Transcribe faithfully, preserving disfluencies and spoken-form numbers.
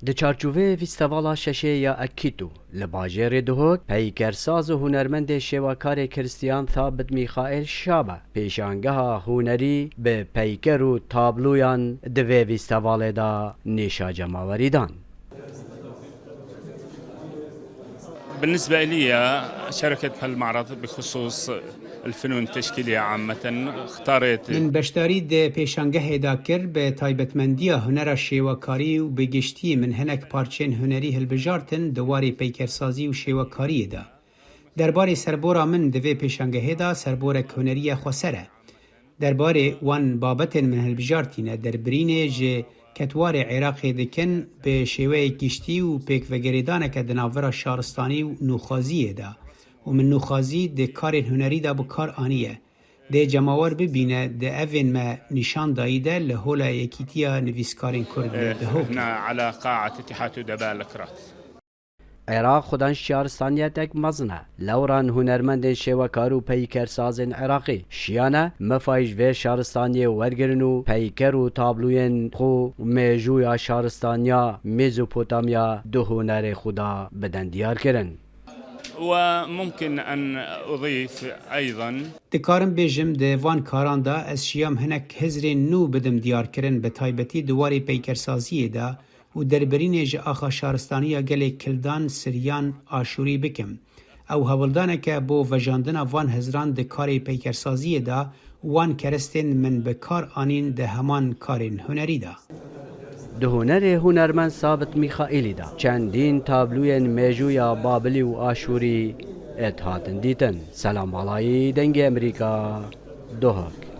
Di çarçoveyê fîstevala şeşê ya Ekîtu li bajêrê Duhok, peykersaz û hunermendê şêwekarê Kristiyan Thabit Mîxaîl Şabe pêşangeha hunerî bi peyker û tabloyan di vê fîstevalê de nîşa cemawerî dan. بالنسبة إلي شاركت بهالمعرض بخصوص الفنون التشكيلية عامة، اختاريت Min beşdarî di pêşangehê de kir, bi taybetmendiya hunera şêwekarî û bi giştî min hinek parçên hunerî hilbijartin di warê peykersazî û şêwekariyê de. Derbarê serbora min di vê pêşangehê de serborek hunerî ye xweser e. Derbarê wan babetên min hilbijartîne, derbirînê ji ketwarê Iraqê dikin, bi şêweyek giştî û pêkvegerêdaneke di navbera şaristanî û nûxwaziyê de û min nûxwazî di karên hunerî de bi kar aniye. Dê cemawer bibîne di evên me nîşan dayî de li Hola Yekîtiya Nivîskarên Kurd li Duhok. هنا على قاعة اتحاد أدباء الأكراد. Iraq xudan şaristaniyetek mezin e. Lewran hunermendên şêwekar û peykersazên Iraqî şiyane, mifayî ji vê şaristaniyê wergirin û peyker û tabloyên xwe û mêjûya şaristaniya Mezopotamya di hunerê xwe de bidin diyarkirin. وممكن أن أضيف أيضا. Dikarim bêjim, di van karan de ez şiyam hinek hizrên nû bidim diyarkirin, bi taybetî di warê peykersaziyê de û derbirînê ji axa şaristaniya gelê Kildan, Siryan, Aşûrî bikim. Ew hewldaneke bo vejandina van hizran di karê peykersaziyê de û wan keristên min bi kar anîn di heman karên hunerî de. Di hunerê hunermend Sabit Mîxaîlî de çendîn tabloyên mêjûya Babilî û Aşûrî êt hatin dîtin. Selam Alayî, Dengê Emerîka, Duhok.